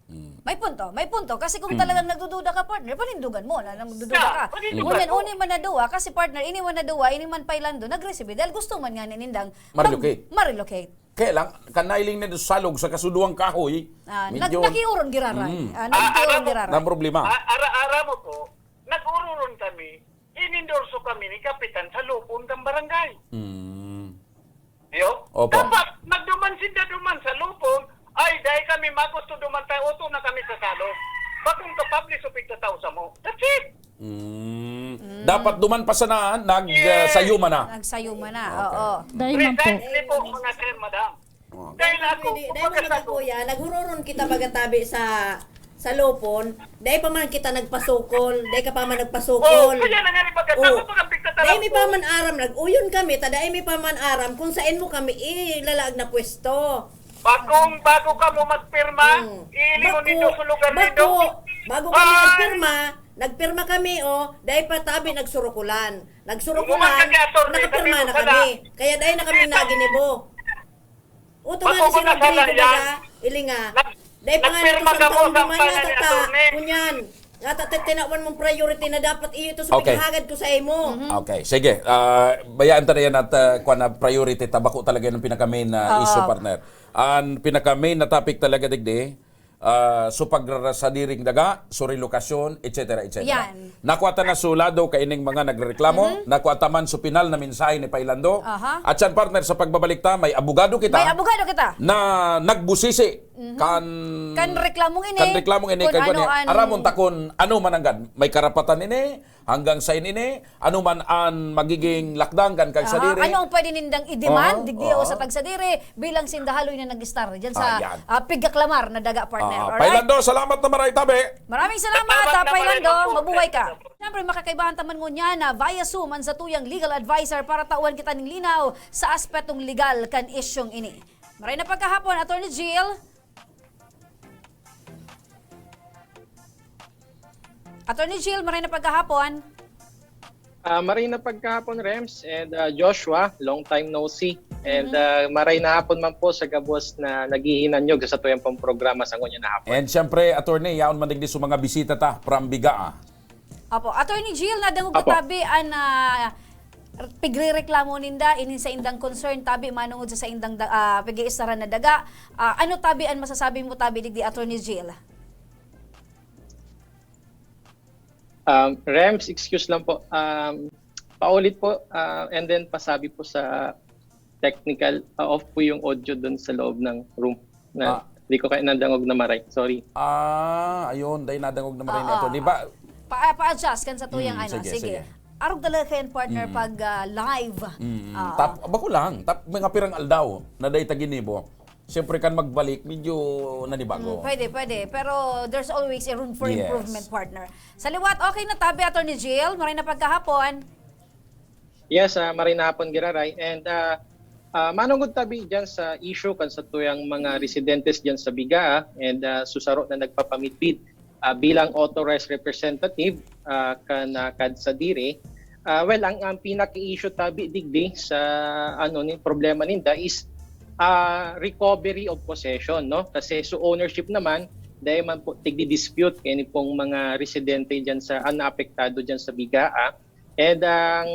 Mm. May punto, may punto. Kasi kung Mm. talagang nagdududa ka, partner, panindugan mo na nagdududa Yeah, ka. panindugan Ngunyan, mo. Uni man na duwa, kasi partner, ini man na duwa, ini man Pailando, nagresibi. Dahil gusto man nga nindang mag-, Marilocate. Marilocate. Kaya lang, kan nailing na sa salog sa kasuduang kahoy, Ah, medyo nag-, nakiuron giraray. Mm. Ah, Ah, nakiuron aram mo, giraray. Nang problema. Ah, ara-, ara mo po, nag-ururon kami, inendorso kami ni Kapitan sa lupon kang barangay. Mm. Yo? Opo. Dapat, nagduman sinda duman sa lupon, ay, dahil kami magusto duman tayo, uto na kami sa salog. Bakong kapabli sa pigtatao sa mo. That's it. Mm. Mm. Dapat duman pa sana, nag, Yes. ah, sayuma na. Nagsayuma na, Okay. oo. Dahil man po. Precisely po, mga sir, madam. Okay. Dahil ako, Dai, dai mo kumbaga sa magkakuya, naghuroron kita magatabi sa, sa lupon, dai pa man kita nagpasukol, dai ka pa man nagpasukol. Oh, kaya na nga, nagpagkatao, Oh. pag ang pigtatao Dai mi ko. pa man aram, nag-uyon kami, ta dai mi pa man aram kung sain mo kami ilalaag na pwesto. Bakong bago ka mo magpirma, Hmm. iilingon Bako, ninyo sa lugar bako, ninyo. bago kami Ay! nagpirma, nagpirma kami, oh, dai pa tabi nagsurukulan. Nagsurukulan, Umuman ka kay attorney, nakapirma sabi mo, na "Sala, kami." Kaya dai na kami dito. naginibo. Uto nga Bako ni ko Sir na Rodrigo sala yan. Baga, ilinga. Nag-, Dai pa nga nagpirma nito ka sa mo, pangduman sampayan nga ni tata, attorney. Kunyan. Nga ta-, tinawan mong priority na dapat iyo ito sa Okay. paghahagad ko sa imo. Mhm. Okay, sige. Ah, bayaan ta na yan at, ah, kwan na priority ta. Bako talaga yan ang pinaka-main na Oo. issue, partner. Ang pinaka-main na topic talaga, digdi, ah, so pagrarasadiring daga, so relokasyon, et cetera, et cetera. Yan. Nakuha ta na su lado kaining mga nagrereklamo, Mhm. nakuha ta man su pinal na mensahe ni Pailando. Aha. At yan, partner, sa pagbabalik ta, may abogado kita May abogado kita. na nagbusisi Mhm. kan Kan reklamong ini, kan reklamong ini, kun kay ano kuwan niya, an aramon ta kun ano man nanggad, may karapatan ini, hanggang sa ini, ano man an magiging lakdang kan Aha, kagsadiri. Ano ang pwede nindang i-demand, Oo, digdi o oo. sa kagsadiri, bilang sinda haloy na nag-istar dyan sa, Ah, yan. ah, pigaklamar na daga, partner. Ah, Alright? Pailando, salamat na maray, tabi. Maraming salamat, Salamat ah, na Pailando. maray, Mabuhay ka. Siyempre, makakaibahan ta man ngunyan na via Zoom ang satuyang legal advisor para tawan kita ning linaw sa aspetong legal kan isyung ini. Maray na pagkahapon, Attorney Jill. Attorney Jill, maray na pagkahapon. Ah, maray na pagkahapon, Rems, and, ah, Joshua, long time no see. And, Mhm. ah, maray na hapon man po sa gabos na naghihinanyog sa satuyang pong programa sa ngunyan na hapon. And siyempre, Attorney, yaon man digdi sa mga bisita ta, from Biga, ah. Opo. Attorney Jill, nadangog Opo. katabi an, ah, pigrereklamo ninda, ini sa indang concern, tabi, manungod sa, sa indang da-, ah, pag-iistaran na daga. Ah, ano, tabi, ang masasabi mo, tabi, digdi, Attorney Jill? Um, Rems, excuse lang po. Um, paulit po, uh, and then pasabi po sa technical, uh, off po yung audio doon sa loob ng room. Na, Ah. Di ko kayo nadangog na maray. Sorry. Ah, ayun, dahil nadangog na maray Oo. Ito. Di ba? Pa, pa-adjust kan sa tuyang Mm, ano. sige, Sige. sige. Arog talaga kayan, partner, Mm. pag ah, live. Mm, Ah, tap, bako lang, tap, mga pirang aldaw na dahil taginibo. Siyempre, kan magbalik, medyo nanibago. Mm, pwede, pwede. Pero there's always a room for Yes. improvement, partner. Sa liwat, okay na tabi, Attorney Jill. Maray na pagkahapon. Yes, ah, maray na hapon, Giraray. And ah, ah, manungod tabi dyan sa issue kan sa tuyang mga residentes dyan sa Biga, ah, and ah, susaro na nagpapamidbid ah, bilang authorized representative ah, kan ah, CAD Sadiri. Ah, well, ang, ang pinaka-issue tabi digdi sa ano ni problema ninda is ah, recovery of possession, no? Kasi so ownership naman, dahil man po tigdi-dispute kay ni pong mga residente diyan sa ah, naapektado diyan sa Biga, ah. And ang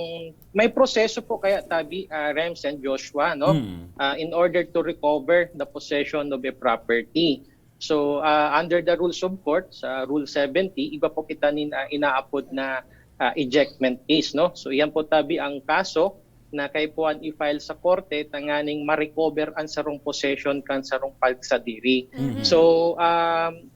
may proseso po kaya tabi ah, Rems and Joshua, no? Mm. Ah, in order to recover the possession of a property. So ah, under the rules of court, sa Rule seventy, iba po kita nin ah, inaapod na ah, ejectment case, no? So iyan po tabi ang kaso na kaipuhan i-file sa korte tanganing ma-recover ang sarong possession kan sarong pagsadiri. Mhm. So um,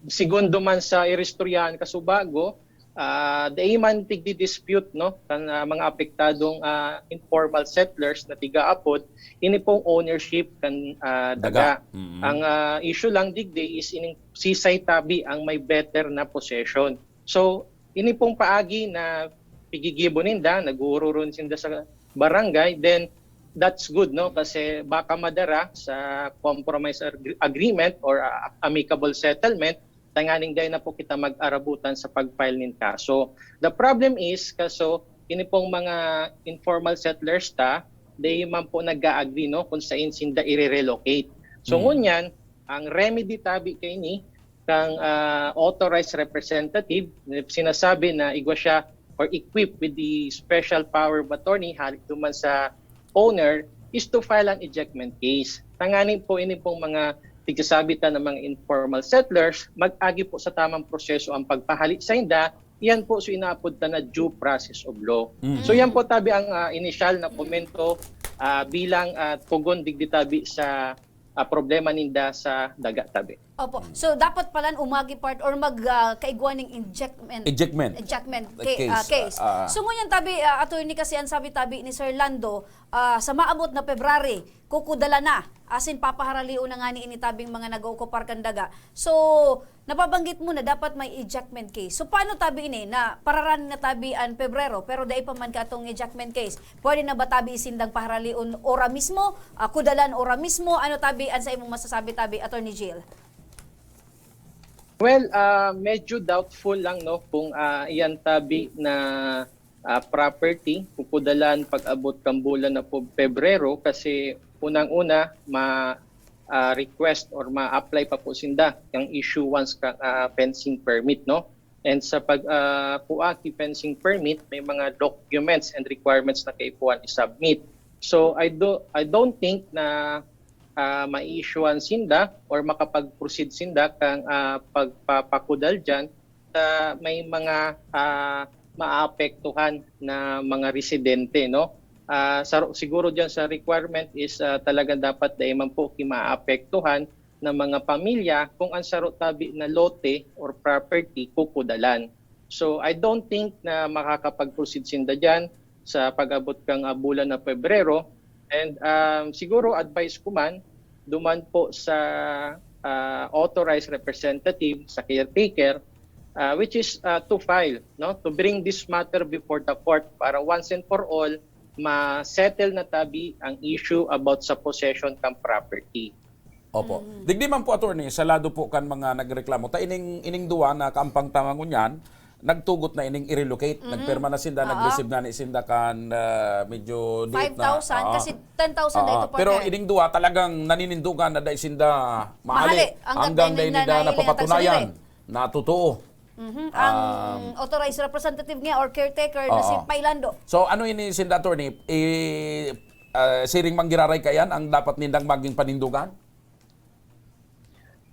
segundo man sa iristoryahan kasubago, ah, dai man tigdi-dispute, no, kan ah, mga apektadong ah, informal settlers na tiga-apod, ini pong ownership kan ah, daga. Daga. Mm. Ang ah, issue lang digdi is ining sisay tabi ang may better na possession. So ini pong paagi na pigigibo ninda, nag-uururun sinda sa barangay, then that's good, no? Kasi baka madara sa compromise ag- agreement or ah, amicable settlement, tanganing dai na po kita mag-arabutan sa pag-file nin kaso. The problem is, kaso ini pong mga informal settlers ta, dai man po nag-agree, no, kung saan sinda i-relocate. So, Hmm. ngunyan, ang remedy tabi kaini, kang ah, authorized representative, sinasabi na igwa siya or equipped with the special power of attorney halik duman sa owner is to file an ejectment case. Tanganing po ini pong mga tigsasabi ta ng mga informal settlers, mag-agi po sa tamang proseso ang pagpahali sa inda, iyan po so inaapod ta na due process of law. Mm. So yan po tabi ang ah, initial na komento ah, bilang ah, tugon digdi tabi sa ah, problema ninda sa daga tabi. Opo. So dapat pala umagi part or mag ah, kaigwa ning injectment. Ejectment. Ejectment ca- Case. ah, case. Ah. So ngunyan tabi ah, attorney, kasi ang sabi tabi ni Sir Lando, ah, sa maabot na February, kukudala na. Asin papaharalion na nga ni ini tabing mga nag-ookupar kan daga. So nababanggit mo na dapat may ejectment case. So paano tabi ini na pararani na tabi an Pebrero pero dai pa man ka atong ejectment case? Pwede na ba tabi isindang paharalion ora mismo, ah, kudalan ora mismo? Ano tabi an sa imong masasabi tabi, Attorney Jill? Well, ah, medyo doubtful lang, no, kung ah, iyan tabi na ah, property kukudalan pag-abot kan bulan na po Pebrero kasi unang-una ma ah, request or ma-apply pa po sinda kang issuance kang ah, fencing permit, no? And sa pag ah, kuha ki fencing permit, may mga documents and requirements na kaipuhan i-submit. So I do I don't think na ah, ma-issuean sinda or makapag-proceed sinda kang ah, pagpapakudal diyan sa may mga ah, maapektuhan na mga residente, no? Ah, sa, siguro diyan sa requirement is ah, talagang dapat dai man po ki maapektuhan na mga pamilya kung ang saro tabi na lote or property kukudalan. So I don't think na makakapag-proceed sinda diyan sa pag-abot kang ah, bulan na Pebrero. And um, siguro advice ko man, duman po sa ah, authorized representative, sa caretaker, ah, which is ah, to file, no, to bring this matter before the court para once and for all ma-settle na tabi ang issue about sa possession kang property. Opo. Digdi man po, attorney, sa lado po kan mga nagreklamo, ta ining ining duwa na kaampang ta ngunyan, nagtugot na ining i-relocate. Nagpirma na sinda, nag-receive na ni sinda kan ah, medyo date na. Five thousand, Oo. Kasi ten thousand na Oo. ito, partner. Pero ining duwa talagang naninindugan na dai sinda mahali. Mahali. Hanggang Hanggang dai dai ninda na nailingan napapatunayan tagsabi. Na totoo. Mhm. Ang Um, authorized representative niya or caretaker na si Oo. Paylando. So ano ini, sinda attorney? I, ah, siring man giraray kaiyan ang dapat nindang maging panindugan?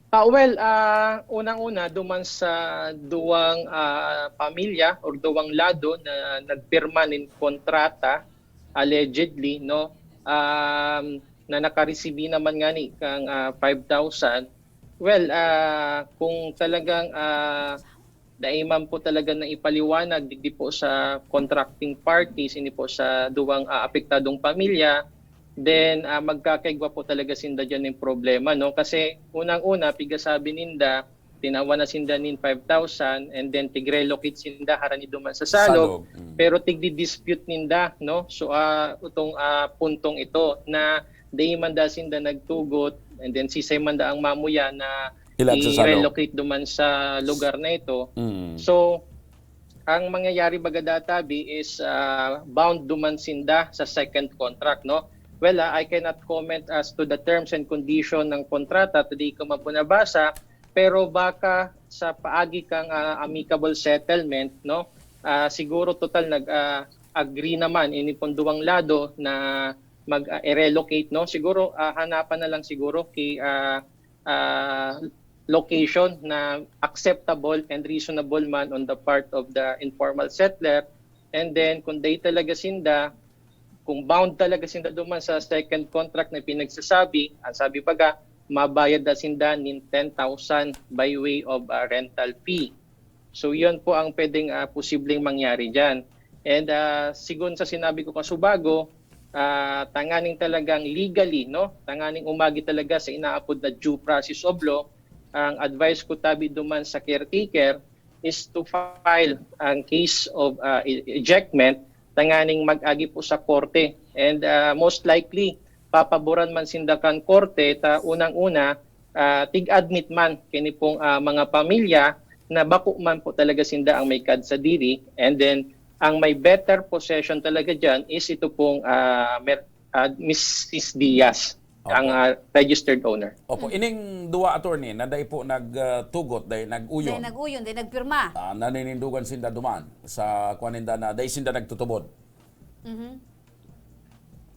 Ah, well, ah, unang-una, duman sa duwang ah, pamilya or duwang lado na nagpirma nin kontrata, allegedly, no, um, na nakaresibi naman ngani kang ah, five thousand. Well, ah, kung talagang ah, dai man po talaga na ipaliwanag digdi po sa contracting parties, ini po sa duwang ah, apektadong pamilya, then ah, magkakaigwa po talaga sinda diyan ng problema, no? Kasi unang-una, pigasabi ninda, tinawan na sinda nin five thousand and then tig-relocate sinda harani duman sa Salog, Salog, mm. Pero tigdi-dispute ninda, no? So ah, itong ah, puntong ito na dai man da sinda nagtugot and then sisay man da ang mamuya na Ilad sa Salog. i-relocate duman sa lugar na ito. Mm. So, ang mangyayari baga databi is ah, bound duman sinda sa second contract, no? Well, ah, I cannot comment as to the terms and condition ng kontrata, today ko man po nabasa, pero baka sa paagi kang ah, amicable settlement, no? Ah, siguro total nag ah, agree naman ini pong duwang lado na mag ah, relocate, no? Siguro ah, hanapan na lang siguro ki ah, ah, location na acceptable and reasonable man on the part of the informal settler. And then kung dai talaga sinda, kung bound talaga sinda duman sa second contract na pinagsasabi, ang sabi pa ga, mabayad na sinda nin ten thousand by way of ah, rental fee. So, yun po ang pwedeng ah, posibleng mangyari dyan. And ah, sigon sa sinabi ko kasubago, ah, tanganing talagang legally, no? Tanganing umagi talaga sa inaapod na due process of law, ang advice ko tabi duman sa caretaker is to file ang case of ah, e- ejectment tanganing mag-agi po sa korte. And ah, most likely, papaboran man sinda kan korte, ta unang-una, ah, tig-admit man kini pong ah, mga pamilya na bako man po talaga sinda ang may kadsadiri, and then ang may better possession talaga dyan is ito pong ah, Mer- ah, Missus Diaz, Opo. Ang ah, registered owner. Opo, ining duwa, attorney, na dai po nagtugot, dai nag-uyon. Dahil nag-uyon, dahil nagpirma. Ah, naninindugan sinda duman sa kuan ninda na dai sinda nagtutubod. Mhm.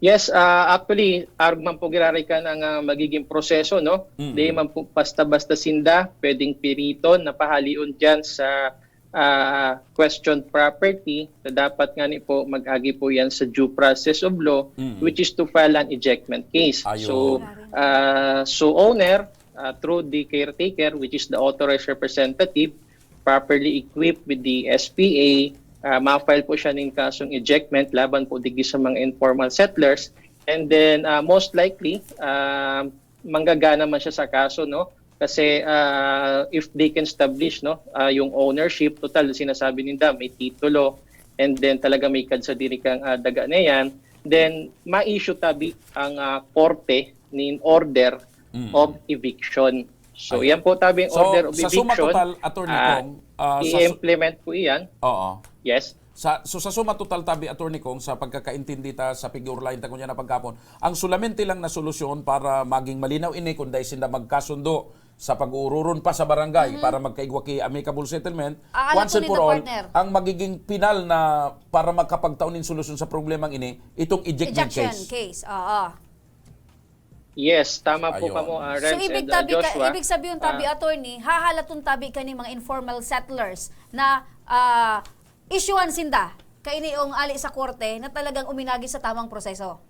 Yes, ah, actually, arog man po giraray kan ang ah, magiging proseso, no? Mm. Di man po basta-basta sinda pwedeng piriton na pahalion diyan sa ah, question property na dapat ngani po mag-agi po yan sa due process of law, Mm. which is to file an ejectment case. Ayun. So, ah, so owner, ah, through the caretaker, which is the authorized representative, properly equipped with the S P A, ah, ma-file po siya ng kasong ejectment laban po digdi sa mga informal settlers. And then, ah, most likely, ah, manggagana man siya sa kaso, no? Kasi ah, if they can establish, no, ah, yung ownership, total sinasabi ninda may titulo, and then talaga may kadsadiri kang ah, daga na yan, then ma-issue tabi ang ah, korte nin order Mm. of eviction. So, Ayun. Yan po tabi ang So, order of sa suma eviction. total, Attorney ah, Cong, ah, sa su- i-implement po iyan. Oo. Yes. Sa, so sa suma total tabi, Attorney Cong, sa pagkakaintindi ta sa pig-urulayan ta kunya na pagkapon, ang solamente lang na solusyon para maging malinaw ini, kung dai sinda magkasundo sa pag-uururon pa sa barangay para magkaigwa ki amicable settlement, Ah, ala once and po for nito, all, partner. Ang magiging pinal na para makapagtao nin solusyon sa problemang ini, itong ejectment Ejection case. Case. Oo. Yes, tama po Ayun. kamo, uh, So Renz ibig and uh, tabi ka, Joshua. Ibig sabihin tabi, Ah, attorney, hahalaton tabi kani mga informal settlers na ah, isyuhan sinda kaini yung ali sa korte na talagang uminagi sa tamang proseso.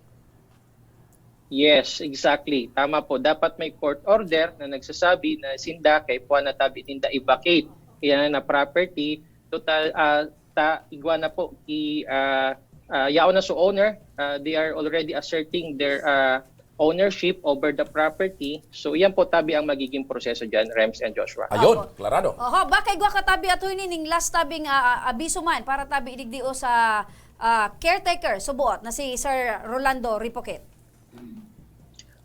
Yes, exactly. Tama po. Dapat may court order na nagsasabi na sinda kaipuhan na tabi ninda i-vacate kaya na property. Total, ah, ta igwa na po ki ah, ah, yaon na so owner. Ah, they are already asserting their ah, ownership over the property. So, yan po tabi ang magiging proseso dyan, Rems and Joshua. Ayun, Apo. klarado. Oho, baka igwa ka tabi, attorney, ning last tabing ah, abiso man para tabi digdi o sa ah, caretaker, subuot na si Sir Rolando Ripoquet.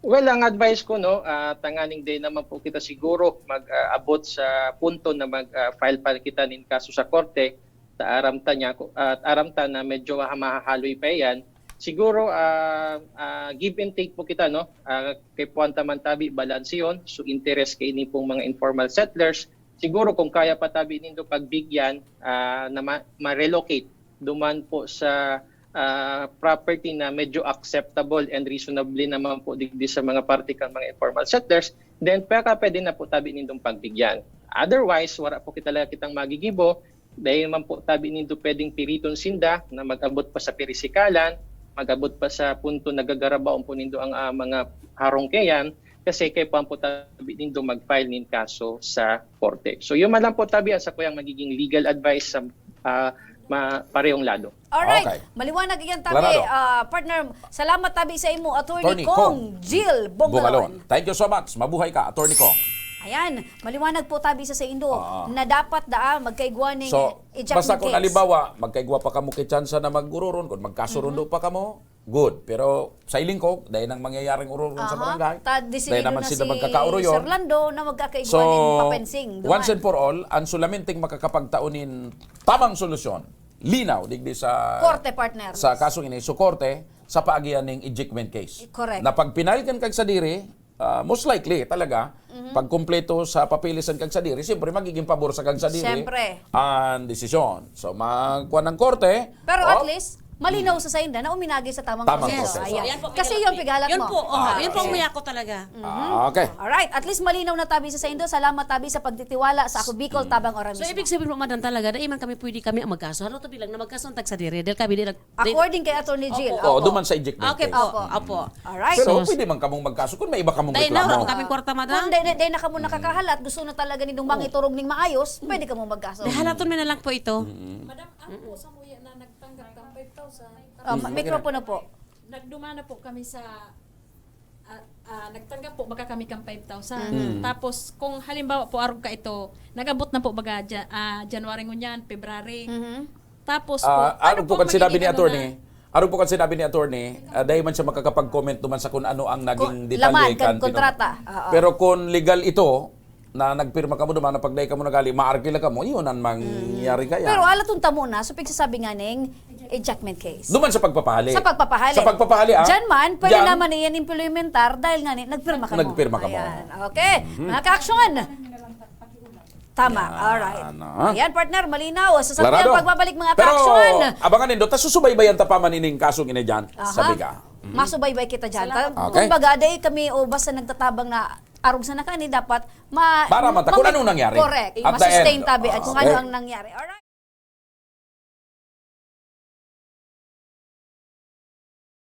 Well, ang advice ko, no, ah, tanganing din naman po kita siguro mag-abot sa punto na mag-file pa kita nin kaso sa korte. Ta aram ta niya, at aram ta na medyo mahahaloy pa yan. Siguro, ah, ah, give and take po kita, no? Ah, kay puwan ta man tabi, balanse yun. So, interest kay ini pong mga informal settlers, Siguro kung kaya pa tabi nindo pagbigyan, ah, na ma-, ma-relocate duman po sa, ah, property na medyo acceptable and reasonable naman po digdi sa mga parte kan mga informal settlers, then baka pwede na po tabi nindong pagbigyan. Otherwise, wala po kita talaga kitang magigibo, dahil man po tabi nindo pwedeng piriton sinda na mag-abot pa sa pirisikalan, mag-abot pa sa punto na gagarabaon po nindo ang, ah, mga harong kayan, kasi kaya pa po tabi nindo mag-file nin kaso sa korte. So, yun man lang po tabi ang sa kuyang magiging legal advice sa, ah, ma-, parehong lado. Alright. Okay. Maliwanag iyan, tabi, Klarado. ah, partner. Salamat, tabi, sa imo, Attorney Attorney Kong Kong Jill Bongalon. Thank you so much. Mabuhay ka, Attorney Kong. Ayan, maliwanag po, tabi, sa saindo Oo. na dapat daa magkaigwa ning So, ejectment basta kung case. Halimbawa, magkaigwa pa kamo kitsansa na mag-ururon, kung magkasurundo pa kamo, good. Pero sa iling ko, dahil nang mangyayaring ururon sa Aha. barangay, Ta, desidido dahil naman na sila si magkakauro Sir yun. Lando na magkakaigwa So, ning papensing. once and for all, ang sulamenteng makakapagtao nin tamang solusyon, linaw, digdi sa Korte, partner. sa kasong ini, so korte, sa paagihan ning ejectment case. Correct. Na pag pinalkan kag sadiri, ah, most likely talaga, Mhm. pag kumpleto sa papeles ang kag sadiri, siyempre magiging pabor sa kag sadiri Siyempre. ang desisyon. So, magkuha ng korte. Pero oh, at least, malinaw sa sainda na uminagi sa tamang Tamang proseso. proseso. Ayan. Yan po, Kasi yan yun, po. pigalat Yun mo. po, oh, Ah, yun po ang okay. miyako talaga. Ah, okay. Alright, at least malinaw na, tabi, sa saindo. Salamat, tabi, sa pagtitiwala sa Ako Bicol, Tabang Oran So, Mismo. Ibig sabihin po, madam, talaga, dahil man kami pwede kami ang magkaso. Ano to bilang na magkaso ang tagsadiri? Dahil kami di nag... According kay Attorney Jill. Oh, Opo. duman sa ejectment Okay case. po, Opo. opo. Alright. Pero So, pwede man kamong magkaso kung may iba kamong Dahil na, reklamo. wala kaming kwarta, madam. Kung dahil, dahil na kamo nakakahalat, gusto na talaga nindong mangiturog ning maayos, pwede kamo magkaso. Dahil halaton mi na lang po ito. Madam, ako sa muya na nagtanggap ng five thousand. Ah, ma- mikropono po. Nagdumana po kami sa, ah, ah, nagtanggap po baka kami kang five thousand. Mhm. Tapos, kung halimbawa po arog ka ito, nag-abot na po baga Ja- ah, January ngunyan, February. Mhm. Tapos po, Ah, ano po pong kan sinabi ni magiging ano attorney? na- Ano po kan sinabi ni attorney? Ah, dahil man siya makakapag-comment naman sa kung ano ang naging Kung detalye laman, kan kan kontrata. pinag- Oo. Pero kung legal ito, na nagpirma kamo duman na pagdai kamo nagali, maarkila kamo, yun ang mangyayari kaya. Pero alatong tamo na, so pigsasabi nga ning ejectment case. Duman sa pagpapahali. Sa pagpapahali. Sa pagpapahali, ah. Diyan man, pwede Diyan. naman iyan implementar dahil nga ni, nagpirma kamo. Nagpirma kamo. Ayan. Okay. Mga ka-aksyon. Tama. Yan, Alright. ah. Ayan, partner. Malinaw. Sa Klarado. sabihan pagbabalik, mga Pero, ka-aksyon. abangan nindo, ta susubaybayan ta pa man ining kasong ini dyan. Aha. Sabi ka. Masubaybay kita dyan. Ta- Okay. Kumbaga, dahil kami o basta nagtatabang na arog sa nakani, dapat ma- Para mata kung anong nangyari. Correct. At the Ma-sustain end. tabi at kung Okay. ano ang nangyari. Alright.